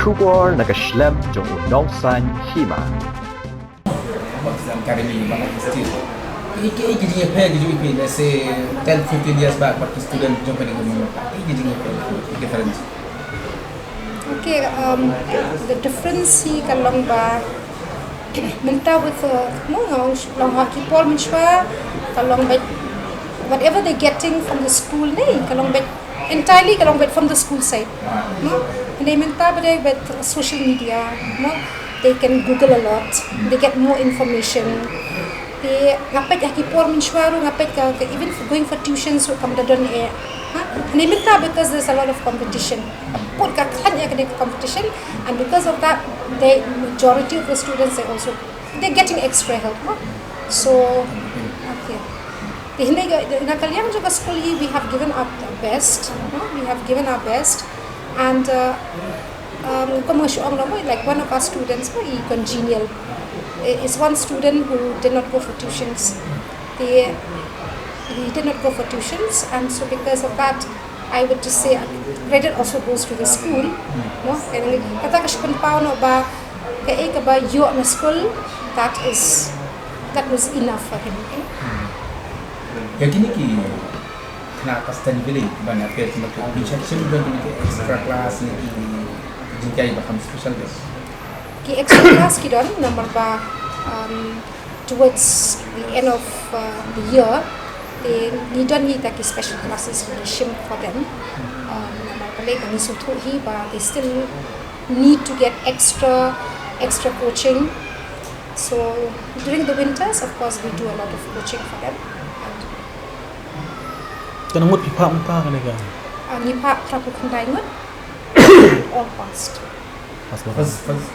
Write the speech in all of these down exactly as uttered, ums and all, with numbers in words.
Khubor na ka shlem jong u nongsan hima. Academy, Bangla Institute. Ki, ki, ki jingïapher, ki jingïapher, let's say, ten, fifteen years back, bad ki student jong kane ka, ki jingïapher, ki difference. Okay, um, the difference hi ka long ba mynta with, uh, mo, long, long ha ki por mynshuwa, ka long ba whatever they're getting from the school ne, ka long ba entirely ka long ba from the school side. No? And they mynta ba with social media, no? They can Google a lot. They get more information. Te nga peit ha ki por mynshuwa ruh, nga peit ka, ka even for going for tuition, so kam da don eh. Ha? Ni mynta because there's a lot of competition. Put ka khan ya ka competition, and because of that, the majority of the students, they also, they're getting extra help, no? So, okay. Te hynrei ka, na ka liang jong ka school hi, we have given our best, no? We have given our best, and, uh, um, kum nga shu ong, no, like, one of our students, no, i congenial. Is one student who did not go for tuitions. Te, he did not go for tuitions, and so because of that, I would just say, uh, credit also goes to the school, no? Kata ka shu pynpaw noh ba kaei kaba ïoh na school, that is, that was enough for him, okay? Ïa kine ki khynnah ka Stanley Village, ban appear ki, ki extra class ne ki jingkyrkhu ba kham special de. Ki extra class ki don namar ba, um, towards the end of, uh, the year, te ngi don hi ta ki special classes, ngi shim for them. Um, namar ba lei ba ngi sngewthuh hi ba they still need to get extra, extra coaching. So during the winters, of course, we do a lot of coaching for them. And Ka nang mut phi phah mynta kane ka? Ah, ngi phah phra phew khyndai ngut. All passed. First, first,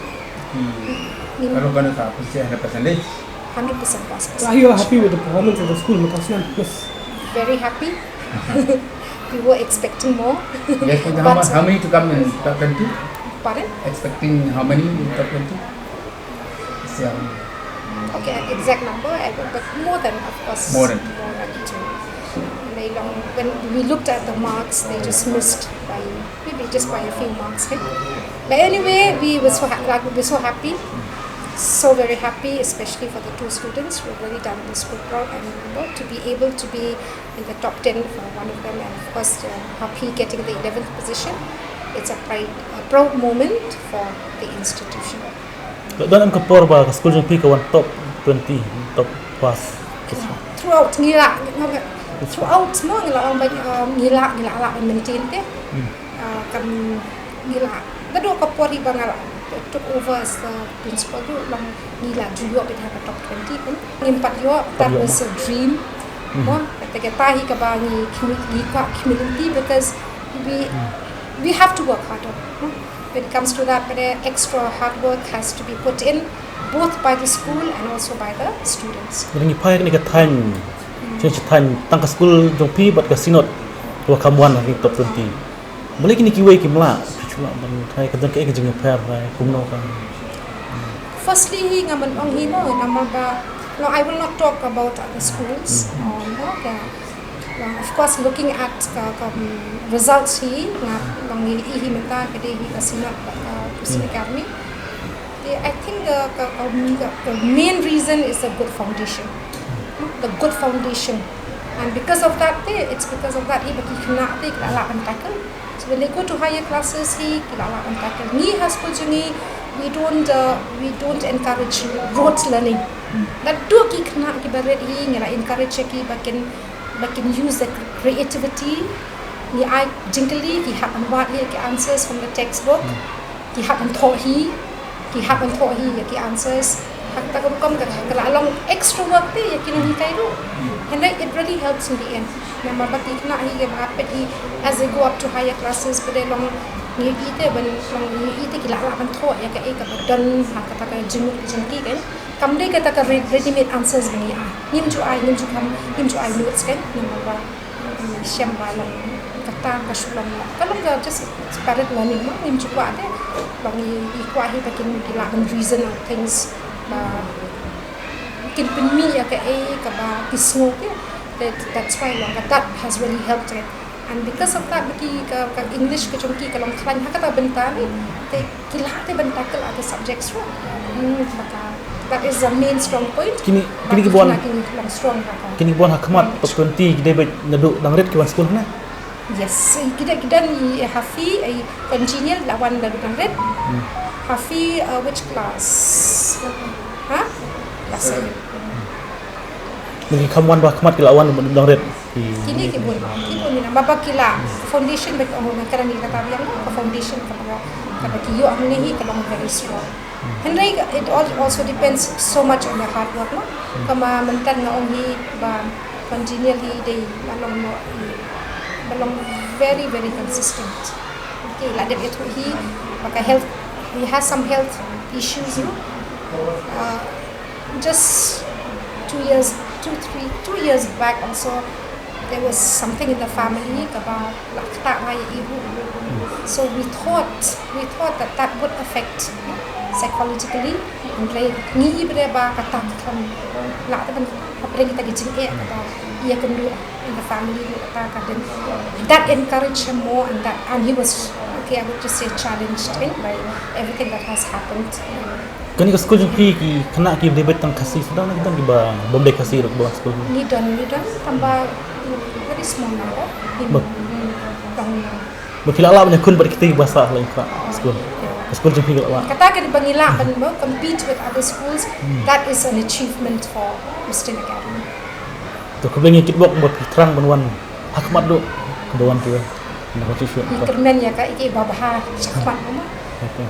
hmm, kalau kena tak, pasti hundred percent deh. Hundred percent pass. So are you happy with the performance of the school, Makasnan? Yes. Very happy. We were expecting more. Yes, but how, but mu-, how many to come in top twenty? Pardon? Expecting how many in top twenty? Siang. Okay, an exact number, I don't, but more than, of course, more than, more than two. And they long, when we looked at the marks, they just missed by, maybe just by a few marks, eh? But anyway, we were so ha-, like, we were so happy, so very happy, especially for the two students who have really done this school proud. And, you know, to be able to be in the top ten for one of them, and of course, uh, Happy getting the eleventh position, it's a pride, a proud moment for the institution. Don em ka por ba ka skul jong phi ka wan top twenty, top first? Throughout, ngi la, ngi la, throughout mo, ngi la ong ba, um, ngi la, ngi la lah ban maintain te. Hmm. Uh, kam ngi la. Naduh ka por hi ba nga la took over as the principal ruh, long ngi la ju ïoh beit ha ka top twenty, kan. Ngim pat ïoh, that was a dream. Mhm. Mo, kata, kata hi kaba ngi commu-, ngi kwah community because we, hmm, we have to work harder, no? When it comes to that, but, uh, extra hard work has to be put in both by the school and also by the students. Ngi phai kane ka thaiñ, hmm, thaiñ tang ka skul jong phi bad ka Synod, wa kham wan ha ki top twenty. Balei kine kiwei kim lah, kim lah ban, ka don kaei ka jingïapher, kumno ka. Firstly hi nga ban ong hi mo, namar ba, no, I will not talk about other schools. Hmm. Um, no, ka, well, of course, looking at ka, ka, um, results hi, nga, nga ong hi, hi mynta ka dei hi ka Synod, ka, ka Christian, hmm, Academy. Yeah, I think the, the, um, the, the main reason is the good foundation. The good foundation. And because of that, eh, it's because of that, eh, ba ki khynnah te ki la lah ban tackle. So when they go to higher classes, eh, ki la lah ban tackle. Ngi ha skul jong ngi, we don't, uh, we don't encourage rote learning. Naduh ki khynnah kiba rit hi, ngi la encourage ïa ki ba kin, ba kin use the creativity. Ngi ai jingkylli, ki hap ban wad ïa ki answers from the textbook. Ki hap ban thoh hi, ki hap ban thoh hi ïa ki answers. Ha kata ka rukom ka, ka la long extra work te ïa ki nonghikai ruh. Hynrei it really helps in the end. Namar ba ki khynnah hi, ki ba peit hi, as they go up to higher classes, ba dei long ngi ïohi te, ban long ngi ïohi te ki lah lah ban thoh ïa kaei kaba don ha kata ka jingmut ka jong ki, kan. Kam dei kata ka re-, ready made answers ba ngi ai. Ngim ju ai, ngim ju kham, ngim ju ai notes, kan. Namar ba shem ba long kata ka shu long, ka long ka just spirit learning mo, ngim ju kwah te. Long i, i kwah hi ba kin, ki lah ban reason out things, ba kin pynmih ïa kaei kaba ki sngew te. That, that's why long ka, that has really helped, eh. And because of that, ba ki ka, ka English ka jong ki ka long khlaiñ ha kata ka bynta ne, te ki lah te ban tackle other subjects ruh. Hmm, ba ka, that is the main strong point. Kine, kine ki bun, ki long strong ha ka. Kine ki bun ha khmat top twenty ki dei beit naduh dang rit ki wan skul ne? Yes, ki dei, ki don i Hafi, i Congenial la wan naduh dang rit. Hmm. Hafi, uh, which class? Ha? Class seven. Ba ki kham wan ba khmat ki la wan naduh dang rit. Kine ki bun, ki bun ina. Ba ba ki la foundation ba ki ong, ka dang ïa kata biang ka foundation kaba, kaba ki ïoh hangne hi ka long very strong. Hynrei it al-, also depends so much on the hard work, no? Kaba mynta nga ong hi ba Congenial hi dei ba long, no, ba long very, very consistent. Okay, la dep ïathuh hi ba ka health, he has some health issues, no? Uh, just two years, two, three, two years back also, there was something in the family kaba la ktah nga ïa i ruh. So we thought, we thought that that would affect psychologically. Hynrei ngi i ba kata ka kam la ta ban hapdeng kita ki jingeh kaba ïa kynduh in the family ruh kata ka dei. That encouraged him more and that, and he was, okay, I would just say challenged, eh, by everything that has happened. Kane ka skul jong phi ki khynnah ki dei beit tang Khasi sdang ne ki don kiba bym dei Khasi ruh ba skul? Ngi don, ngi don tang ba very small number. Ba, ba phi la lah ban ïakhun bad kita kiba sah ha la skul. Ka skul jong phi ka la wad. Kata ka ba ngi lah ban, ba compete with other schools, that is an achievement for Western Academy. To khublei ngi kitbok ba phi thrang ban wan ha khmat ruh, kaba wan ki wan. Ngi kyrmen ïa ka, ïa ki ba bha shakhmat mo. Okay.